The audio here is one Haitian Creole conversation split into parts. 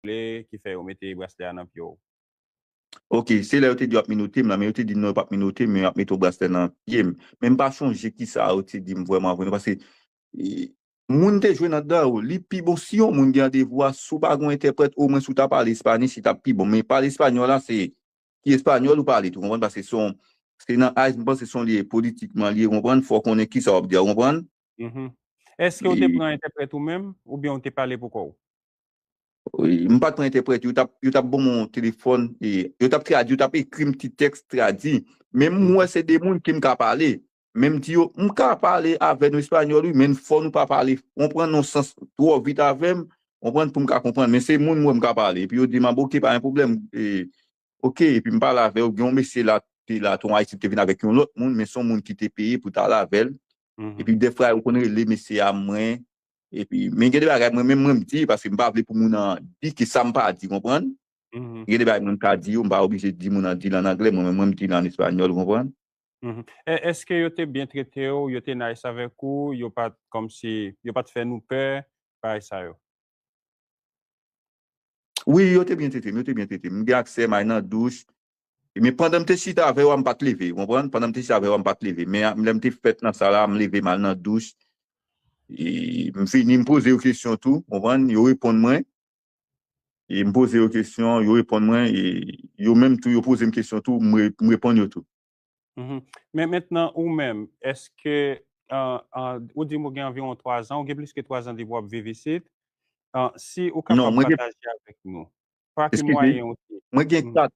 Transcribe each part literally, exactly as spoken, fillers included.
vle, ki fè yo mete braslè a nan pye w? Ok, se lè yo te di yo ap menote m la, men yo te di m non, yo p ap menote m, men yo ap mete yon braslè nan pye m. Men m pa chonje kisa yo te di m vrèman vre non, paske e, moun te jwenn anndan yo. Li pi bon si yon moun gen randevou a, si w pa gen yon entèprèt, omwen si w ta pale espanyòl, li t ap pi bon. Men pale espanyòl la, se ki espanyòl ou pale tou, konprann? Paske se yon, se nan ICE, m panse se yon li ye politikman li ye, konprann? Fò w konnen kisa w ap di a, ou konprann? Mhm. Èske w te pran entèprèt ou menm, oubyen w te pale pou kò w? Wi, m pa t pran entèprèt, yo t ap, yo t ap ban m yon telefòn, e, yo t ap tradui, yo t ap ekri m ti tèks tradui. Men m wè se de moun ke m ka pale. Men m di yo, m ka pale avè nou espanyòl, wi, men fò nou pa pale, konprann, nan sans twò vit avè m, konprann, pou m ka konprann. Men se moun m wè m ka pale. Epi yo di m, a, bon, ok, pa gen pwoblèm. E, ok, epi m pale avè yo, gen yon mesye la, te la, te yon Ayisyen ki te vin avèk yon lòt moun, men se yon moun ki te peye pou t al avè l. Epi dèfwa, yo konn rele mesye a mwen, epi, men gen de bagay, mwen menm, mwen m di, paske m pa vle pou moun nan di ke sa m pa di, konprann? Gen de bagay mwen m ka di yo, m pa oblije di moun nan di l an anglè, mwen menm, mwen m di l an espanyòl, ou konprann? Mhm. E, èske yo te byen trete w, yo te nice avèk ou, yo pa t kòmsi, yo pa t fè nou pè, bagay sa yo? Wi, yo te byen trete m, yo te byen trete m. M gen aksè, m al nan douch. Men pandan m te chita avè yo a, m pa t leve, ou konprann? Pandan m te chita avè yo a, m pa t leve. Men a, lè m te fèt nan sal la, m leve, m al nan douch. E m vini, m poze yo kesyon tou, ou konprann? Yo reponn mwen. E m poze yo kesyon, yo reponn mwen. E yo menm tou, yo poze m kesyon tou, m re-, m reponn yo tou. Mhm. Men mentnan, ou menm, èske, an, an, ou di m ou gen anviwon twa zan, ou gen plis ke twa zan depi w ap viv isit. An, si ou Non, kapab mwen gen, pataje avèk nou, pa ki eskize, mwayen ou te. Mwen gen kat,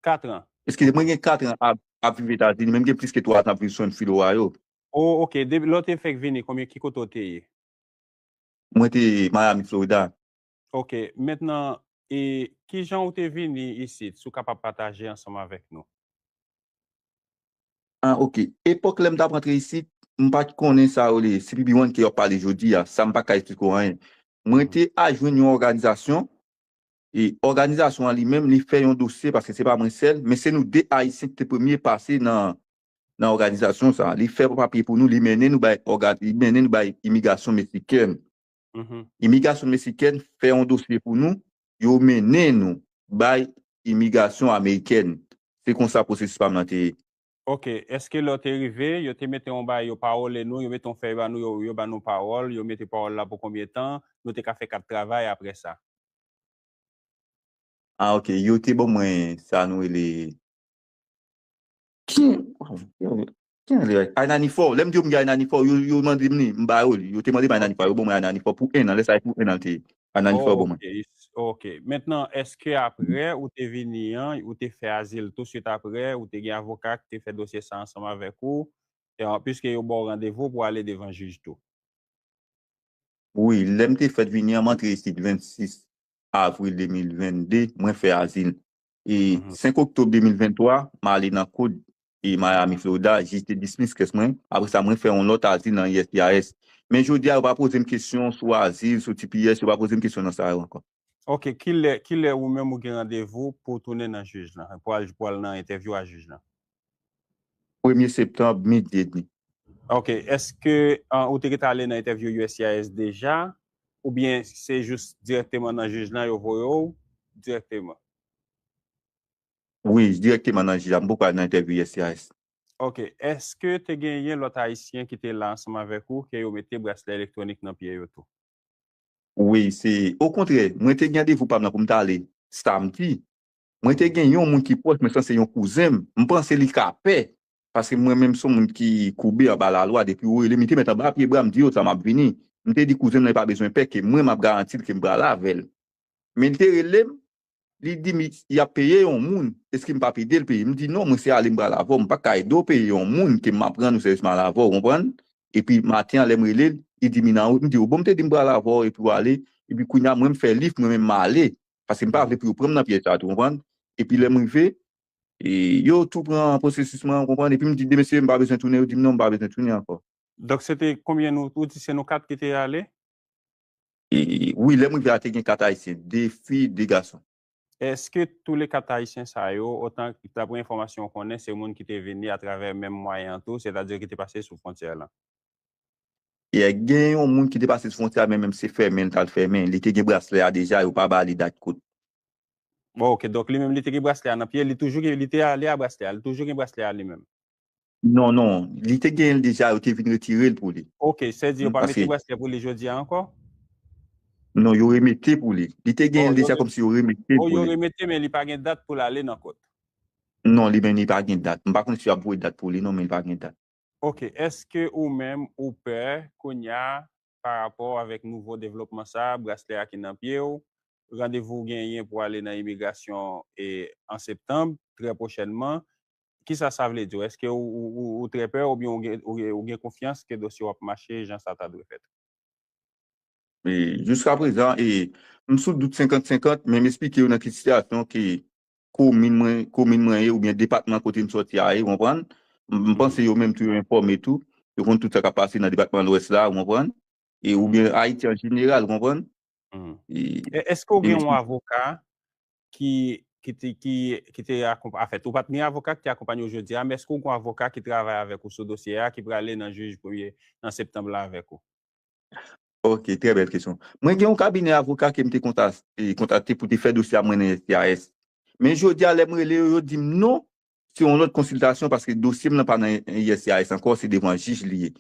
Kat an. eskize, mwen gen kat an ap, ap viv Etazini, men m gen plis ke twa zan ap viv sou Florida yo. Oh, ok. Depi lè w te fèk vini, konbyen, ki kote w te ye? Mwen te Miami, Florida. Ok. Mentnan, e, ki jan ou te vini isit, si w kapab pataje ansanm avèk nou? Ah, ok. Epòk lè m t ap rantre isit, m pa t konnen sa yo rele C P B one ke yo ap pale jodi a. Sa m pa ka esplike w anyen. Mwen te al jwenn yon òganizasyon, e òganizasyon an li menm, li fè yon dosye, paske se pa mwen sèl, men se nou de Ayisyen ki te premye pase nan, nan òganizasyon sa. Li fè papye pou nou, li mennen nou bay òga-, li mennen nou bay imigrasyon meksikèn. Mhm. Imigrasyon meksikèn fè yon dosye pou nou, yo mennen nou bay imigrasyon amerikèn. Se konsa pwosesis pa m nan te ye. Ok, èske lè w te rive, yo te mete yon bagay, yo pawòle nou, yo mete yon fèy ba nou, yo, yo ba nou pawòl, yo mete pawòl la pou konbyen tan, nou te ka fè kat travay apre sa? Ah, ok, yo te ban mwen sa nou rele Ki, ki, ki I ninety-four? Lè m di yo m gen I ninety-four, yo, yo mande m li, m ba yo li. Yo te mande m I ninety-four, yo ban mwen I ninety-four pou en an. Lè sa a pou en an l te ye. I ninety-four ban mwen. Ok. Mentnan, èske apre ou te vini an, ou te fè azil touswit apre, ou te gen avoka ki te fè dosye sa ansanm avèk ou, e, piske yo ba w randevou pou ale devan jij tou? Wi, lè m te fèt vini an, m antre isit vennsis avril de mil vennde, mwen fè azil. E senk oktòb de mil venntwa, m ale nan kou, e, Miami, Florida, jij te dismiss case mwen. Apre sa, mwen fè yon lòt azil nan U S C I S. Men jodi a, yo pa poze m kesyon sou azil, sou T P S, yo pa poze m kesyon nan sa yo ankò. Ok, kilè, kilè ou menm ou gen randevou pou w tounen nan jij lan, pou al, pou al nan entèvyou a jij lan? Premye septanm, midi edmi. Ok, èske, ah, ou te gentan ale nan entèvyou U S C I S deja, oubyen se jis dirèkteman nan jij lan yo voye w dirèkteman? Wi, dirèkteman nan jij la, m poko al nan entèvyou U S C I S. Ok, èske te genyen lòt Ayisyen ki te la ansanm avèk ou, ke yo mete braslè elektwonik nan pye yo tou? Wi, se, okontrè, mwen te gen randevou pa m nan pou m ta ale samdi. Mwen te gen yon moun ki pwòch mwen, sanse yon kouzen m. M panse li ka pè, paske mwen menm se yon moun ki koube anba lalwa, depi ou rele m, li te mèt anba pye bra m, di yo sa m ap vini. M te di kouzen m nan, li pa bezwen pè, ke mwen m ap garanti l ke m pral avè l. Men li te rele m, li di m y ap peye yon moun, èske m p ap ede l peye? M di non, mwen se ale m pral avè w, m pa ka ede w peye yon moun ke m ap rann ou sèvis m al avè w, konprann? Epi maten an lè m rele l, li di m li nan wout, m di yo bon, m te di m pral avè w epi w ale, epi kounye a mwen m fè lif, mwen menm m ale, paske m pa vle pou yo pran m nan pyèj sa tou, konprann? Epi lè m rive, e, yo tou pran pwosesis mwen, konprann? Epi m di de mesye m pa bezwen tounen, yo di m non, m pa bezwen tounen ankò. Donk se te konbyen nou, ou di se nou kat ki te ale? E, wi, lè m rive a te gen kat Ayisyen, de fi, de gason. Èske tou le kat Ayisyen sa yo, otan, daprè enfòmasyon w konnen, se moun ki te vini atravè menm mwayen an tou, sètadi ki te pase sou fwontyè lan? E gen yon moun ki te pase sou fwontyè a, men menm se fèmen l t al fèmen. Li te gen braslè a deja, yo pa ba li dat kout. Bon, ok, donk li menm li te gen braslè a nan pye, li toujou gen, li te ale a braslè a, li toujou gen braslè a li menm. Non, non, li te gen l deja, yo te vin retire l pou li. Ok, sèdi yo pa mete braslè pou li jodi a ankò? Non, yo remete pou li. Li te gen l deja kòmsi yo remete l pou li. Oh, yo remete, men li pa gen dat pou l ale nan kot? Non, li menm li pa gen dat. M pa konn si yo ap voye dat pou li, non, men li pa gen dat. Ok, èske ou menm ou pè kounye a pa rapò avèk nouvo devlopman sa a, braslè a ki nan pye w, randevou w genyen pou ale nan imigrasyon e an septanm, trè pwochènman, kisa sa vle di w? Èske ou, ou, ou, ou trè pè oubyen ou gen, ou gen, ou gen konfyans ke dosye w ap mache jan sa ta dwe fèt? E jiska prezan, e, m sou dout senkant senkant, men m esplike yo nan ki sitiyasyon ke komin mwen, komin mwen ye, oubyen depatman kote m sòti a ye, ou konprann? M, m panse yo menm tou yo enfòme tou. Yo konn tout sa k ap pase nan depatman Lwès la, ou konprann? E, oubyen Ayiti an jeneral, ou konprann? E, èske w gen yon avoka ki, ki te, ki, ki te akonp-, anfèt, ou pa t gen avoka ki te akonpaye w jodi a, men èske w gen yon avoka ki travay avèk ou sou dosye a, ki prale nan jij premye, nan septanm la avèk ou? Ok, trè bèl kesyon. Mwen gen yon kabinè avoka ke m te konta-, e, kontakte pou te fè dosye a mwen nan U S C I S. Men jodi a, lè m rele yo, yo di m non, se yon lòt konsiltasyon paske dosye m nan pa nan U S C I S ankò, se devan jij li ye.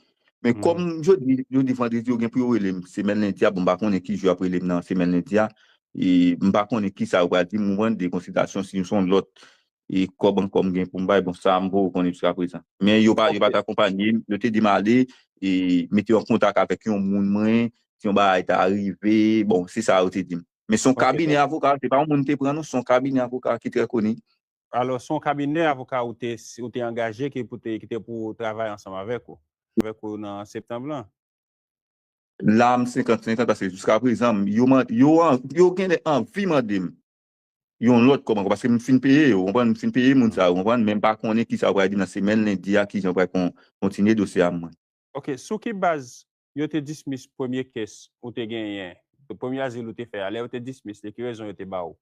Men kòm jodi, jodi vandredi, yo gen pou yo rele m semèn lendi a, bon, m pa konnen ki jou y ap rele m nan semèn lendi a, e m pa konnen kisa yo pral di m, ou konprann, de konsiltasyon, si se yon lòt e kòb ankò m gen pou m bay, bon, sa m poko konnen jiska prezan. Men yo pa, yo pa t akonpaye m, yo te di m ale, e mete yo an kontak avèk yon moun mwen, si yon bagay ta rive, bon, se sa yo te di m. Men se yon kabinè avoka, se pa yon moun te pran non, se yon kabinè avoka ki trè koni. Alò, se yon kabinè avoka ou te, ou te angaje ki pou te, ki te pou travay ansanm avèk ou, avèk ou nan septanm lan? La, m senkant senkant, paske jiska prezan, yo, yo, yo gen anvi mande m yon lòt kòb ankò, paske m fin peye yo, ou konprann, m fin peye moun sa yo, ou konprann, men m pa konnen kisa yo pral di m nan semèn lendi a, kijan yo pral kon-, kontinye dosye a mwen. Ok, sou ki baz yo te dismiss premye case ou te genyen, premye azil ou te fè a, lè yo te dismiss li, ki rezon yo te ba ou?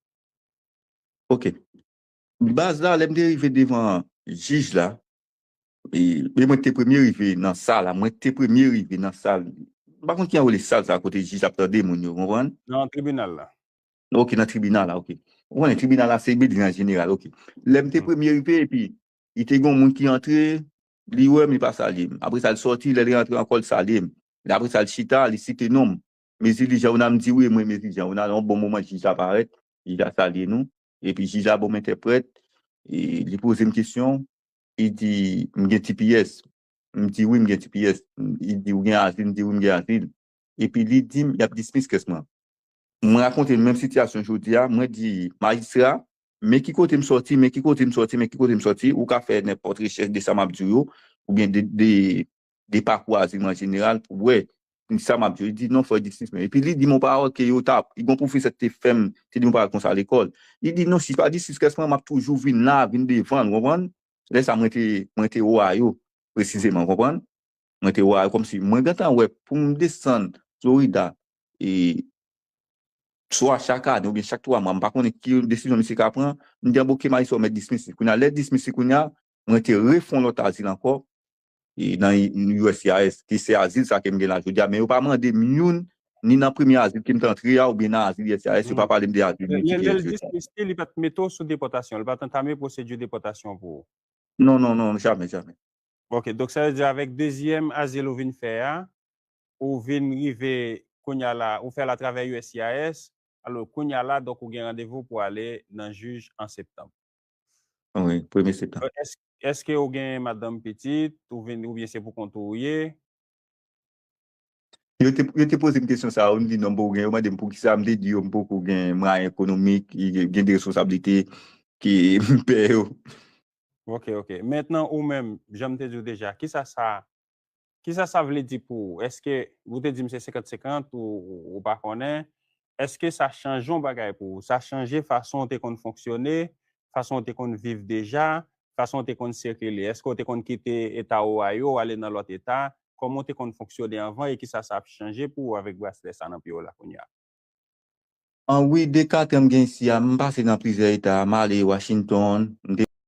Ok. Baz la, lè m te rive devan jij la, e, e mwen te premye rive nan sal la, mwen te premye rive nan sal. M pa konn kijan yo rele sal sa kote jij ap tande moun yo, konprann? Nan tribinal la. Ok, nan tribinal la, ok. Ou konnen tribinal la se bilding an jeneral, ok. Lè m te premye rive, epi li te gen yon moun ki antre, li wè m, li pa salye m. Apre sa, li sòti, lè li rantre ankò, li salye m. Lè apre sa, li chita, li site non m. Mezi Jean Ronald, m di wi, mwen Mezi Jean Ronald. Yon bon moman, jij la parèt, jij la salye nou. Epi jij la ban m entèprèt, e li poze m kesyon, li di, m gen T P S. M di wi, m gen T P S. Li di, ou gen azil? M di wi, m gen azil. Epi li di m, y ap dismiss case mwen. Mwen rakonte l menm sitiyasyon jodi a, mwen di, majistra, men ki kote m sòti, men ki kote m sòti, men ki kote m sòti, ou ka fè nenpòt rechèch de sa m ap di w yo, oubyen de, de, de pakou azil mwen an jeneral, pou w wè sa m ap di w. Li di, non, fò w dismiss mwen. Epi li di m yon pawòl ke yo ta, li gen yon pwofesè ki te fè m, te di m yon pawòl konsa lekòl. Li di, non, si pa dismiss case mwen, m ap toujou vin la, vin devan l, ou konprann? Lè sa, mwen te, mwen te Ohio, presizeman, ou konprann? Mwen te Ohio, kòmsi, mwen gentan wè, pou m desann Florida, e, swa chak ane oubyen chak twa mwa, m pa konnen ki desizyon misye ka pran, m di, a, bon, ok, majistra, ou mèt dismiss li. Kounye a, lè dismiss li, kounye a, mwen te refè yon lòt azil ankò, e, nan U S C I S, ki se azil sa ke m gen la jodi a, men yo pa mande m youn, ni nan premye azil ke m te antre a, oubyen nan azil U S C I S, yo pa pale m de azil. Lè, lè, lè l dismiss li, li pa t mete w sou depòtasyon, li pa t antame pwosedi depòtasyon pou ou? Non, non, non, jamè, jamè. Ok, donk sa vle di avèk dezyèm azil ou vin fè a, ou vin rive kounye a la, ou fè l atravè U S C I S, alò kounye a la, donk ou gen randevou pou ale nan jij an septanm. Wi, premye septanm. Èske, èske ou gen madanm, pitit, ou vin, oubyen se pou kont ou ou ye? Yo te, yo te poze m kesyon sa a, m di non, m poko gen. Yo mande m poukisa, m te di yo m poko gen mwayen ekonomik, gen de responsablite ke m pè yo. Ok, ok. Mentnan, ou menm, jan m te di w deja, kisa sa, kisa sa vle di pou ou? Èske, ou te di m se senkant senkant, ou, ou, ou pa konnen, èske sa chanje yon bagay pou ou? Sa chanje fason w te konn fonksyone, fason w te konn viv deja, fason w te konn sikile? Èske w te konn kite eta Ohio, ale nan lòt eta? Kòman w te konn fonksyone anvan e kisa sa ap chanje pou ou avèk braslè sa nan pye w la kounye a? An wi, de kat an m gen isi a, m pase nan plizyè eta, m ale Washington, m te